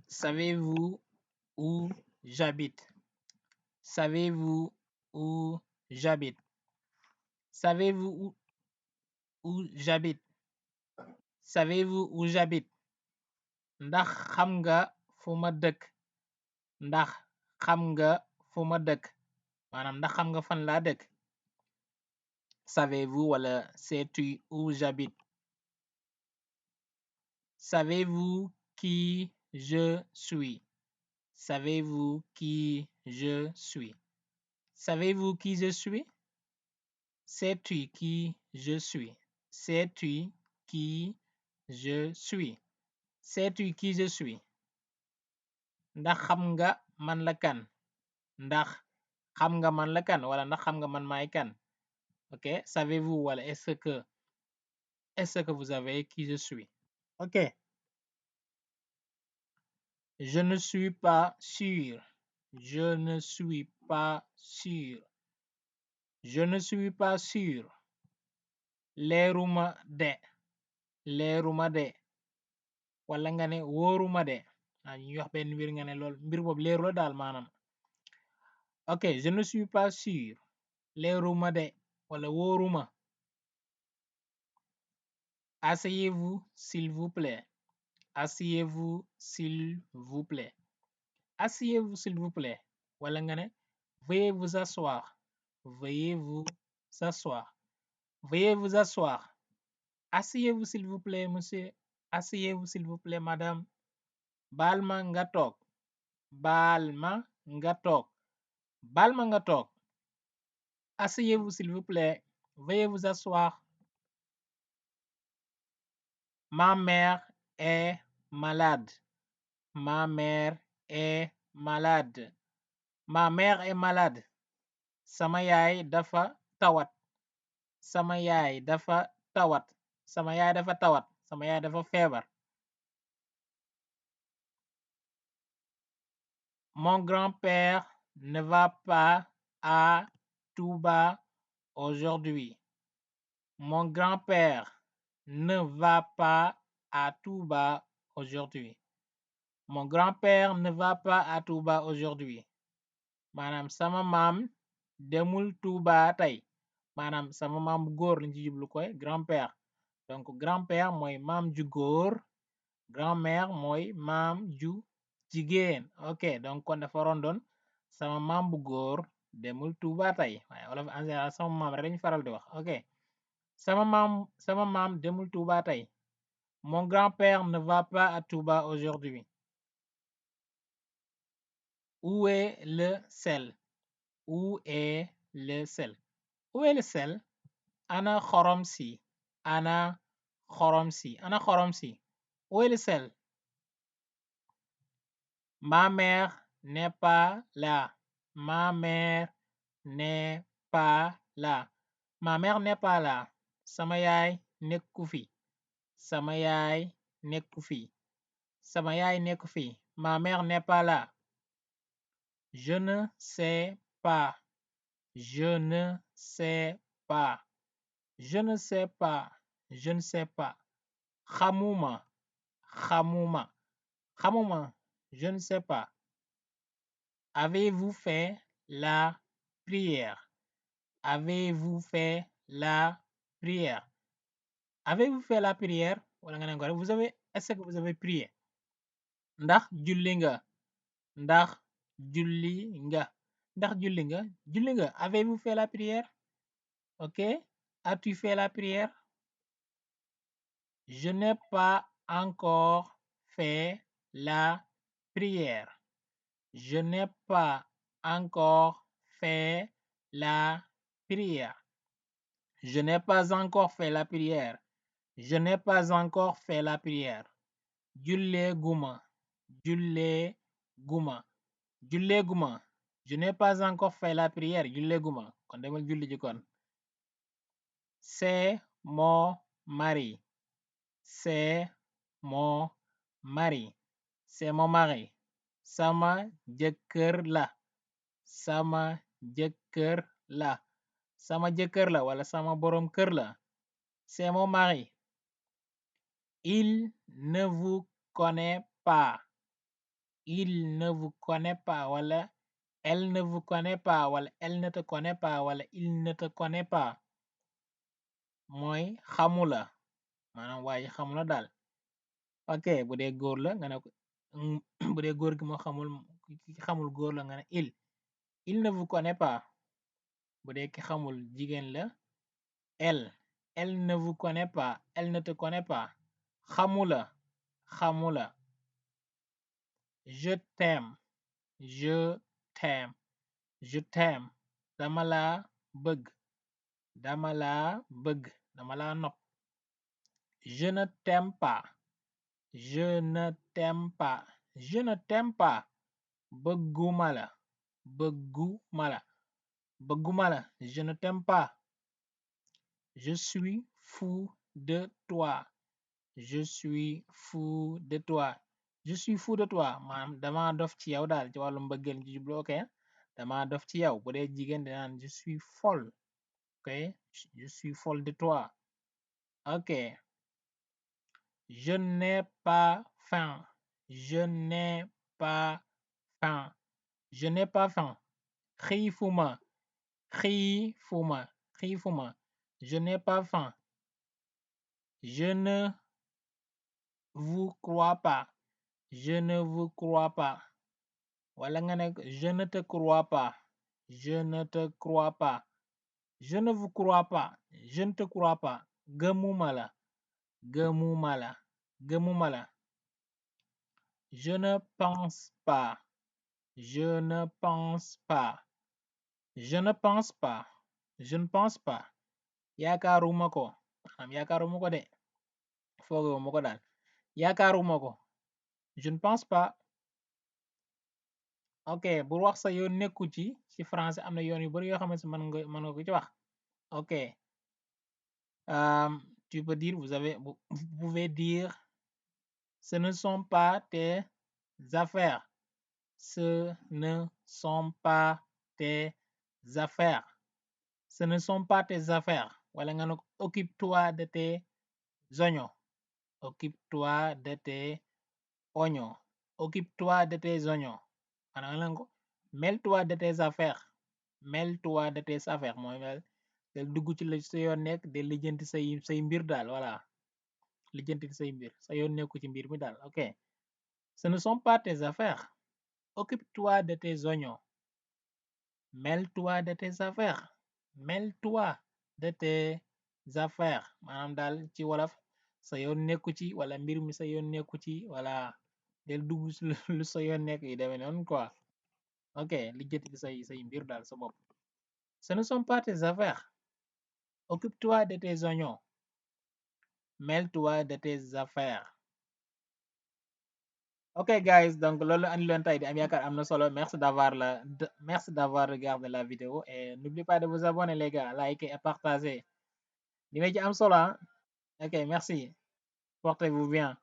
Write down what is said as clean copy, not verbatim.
Savez-vous où j'habite? Savez-vous où j'habite? Savez-vous où j'habite? Savez-vous où j'habite? Ndax xam nga fu ma dëkk? Ndax xam nga fu ma dëkk? Maanaam ndax xam nga fan laa dëkk? Savez-vous wala sais-tu où j'habite? Savez-vous qui je suis? Savez-vous qui je suis? Savez-vous qui je suis? Sais-tu qui je suis? Sais-tu qui je suis? Sais-tu qui je suis? Ndax xam nga man la kan? Ndax xam nga man la kan wala ndax xam nga man maay kan? Ok, savez-vous wala est-ce que vous savez qui je suis? Ok, je ne suis pas sûr. Je ne suis pas sûr. Je ne suis pas sûr. Leeruma de. Leeruma de. Wala nga ne wóoruma de. Ñu wax benn mbir nga ne lool mbir boobu leeru la daal maanaam. Ok, je ne suis pas sûr. Leeruma de wala wóoruma. Asseyez-vous s'il vous plaît. Asseyez-vous s'il vous plaît. Asseyez-vous s'il vous plaît. Wala nga ne veuillez vous asseoir. Veuillez vous asseoir. Veuillez vous asseoir. Asseyez-vous s'il vous plaît, monsieur. Asseyez-vous s'il vous plaît, madame. Baal ma nga toog. Baal ma nga toog. Baal ma nga toog. Asseyez-vous s'il vous plaît. Veuillez vous asseoir. Ma mère est malade. Ma mère est malade. Ma mère est malade. Sama yaay dafa tawat. Sama yaay dafa tawat. Sama yaay dafa tawat. Sama yaay dafa feebar. Mon grand-père ne va pas à Touba aujourd'hui. Mon grand-père ne va pas à Touba aujourd'hui. Mon grand-père ne va pas à Touba aujourd'hui. Maanaam sama maam demul Touba tey. Maanaam sama maam bu góor lañ ci jublu koy grand-père. Donc grand-père mooy maam ju góor. Grand-mère mooy maam ju jigéen. Ok, donc kon dafa waroon doon sama maam bu góor demul Touba tey. waaye wolof en général sama maam rek lañu faral di wax. Ok, sama maam demul Touba tey. Mon grand-père ne va pas à Touba aujourd'hui. Où est le sel? Où est le sel? Où est le sel? Ana xorom si. Ana xorom si. Ana xorom si. Où est le sel? Ma mère n'est pas là. Ma mère n'est pas là. Ma mère n'est pas là. Sama yaay nekku fi. Sama yaay nekku fi. Sama yaay nekku fi. Ma mère n'est pas là. Je ne sais pas. Je ne sais pas. Je ne sais pas. Je ne sais pas. Xamuma. Xamuma. Xamuma. Je ne sais pas. Avez-vous fait la prière? Avez-vous fait la prière? Avez-vous fait la prière? Wala nga ne ko vous avez est-ce que vous avez prié? Ndax julli nga? Ndax julli nga? Ndax julli nga? Julli nga. Avez-vous fait la prière? Ok. As-tu fait la prière? Je n'ai pas encore fait la prière. Je n'ai pas encore fait la prière. Je n'ai pas encore fait la prière. Je n'ai pas encore fait la prière. Jullee guma. Jullee guma. Jullee guma. Je n'ai pas encore fait la prière. Jullee guma. Kon demal julli ji kon. C'est mon mari. C'est mon mari. C'est mon mari. Sama jëkkër la. Sama jëkkër la. Sama jëkkër la wala sama borom kër la. C'est mon mari. Il ne vous connaît pas. il ne vous connaît pas wala elle ne vous connaît pas wala elle ne te connaît pas wala il ne te connaît pas mooy xamula maanaam waa ji xamula daal. ok bu dee góor la nga ne ko bu dee góor gi moo xamul góor la nga ne il ne vous connaît pas. bu dee ki xamul jigéen la elle ne vous connaît pas elle ne te connaît pas xamula je t'aime je t'aime je t'aime dama laa bëgg dama laa nopp. je ne t'aime pas je ne t'aime pas je ne t'aime pas bëgguma la je ne t'aime pas. je suis fou de toi je suis fou de toi je suis fou de toi maanaam dama dof ci yow daal ci wàllu mbëggeel ci jublu. ok dama dof ci yow bu dee jigéen dinaan je suis folle. ok je suis folle de toi. ok je n'ai pas faim je n'ai pas faim je n'ai pas faim xiifuma je n'ai pas faim. je ne vous crois pas je ne vous crois pas wala nga ne je ne te crois pas je ne te crois pas je ne vous crois pas je ne te crois pas gëmuma la je ne pense pas je ne pense pas je ne pense pas je ne pense pas yaakaaruma ko de foogewuma ko daal yaakaaruma ko je ne pense pas. ok bu wax sa yoon nekku ci français am na yoon yu bari yoo xamante mën nga ko ci wax. ok tu peux dire vous pouvez dire ce ne sont pas tes affaires ce ne sont pas tes affaires ce ne sont pas tes affaires wala nga ne ko occupe-toi de tes oignons occupe-toi de tes oignons occupe-toi de tes oignons maanaam nga ne ko mêle-toi de tes affaires mêle-toi de tes affaires mooy mel del dugg ci la sa yoon nekk de lijjanti say mbir daal voilà lijjanti say mbir sa yoon nekku ci mbir mi daal. ok ce ne sont pas tes affaires occupe-toi de tes oignons mêle-toi de tes affaires mêle-toi de tes affaires maanaam daal ci wolof sa yoon nekku ci wala mbir mi sa yoon nekku ci wala del dugg ci lu sa yoon nekk yi demee noonu quoi. ok lijjanti say mbir daal sa bopp. ce ne sont pas tes affaires occupe-toi de tes oignons mêle-toi de tes affaires. ok guys donc loolu andi leen tey di am yaakaar am na solo merci d'avoir regardé la vidéo et n'oubliez pas de vous abonner les gars, liker et partager li may ci am solo. ok merci, portez-vous bien.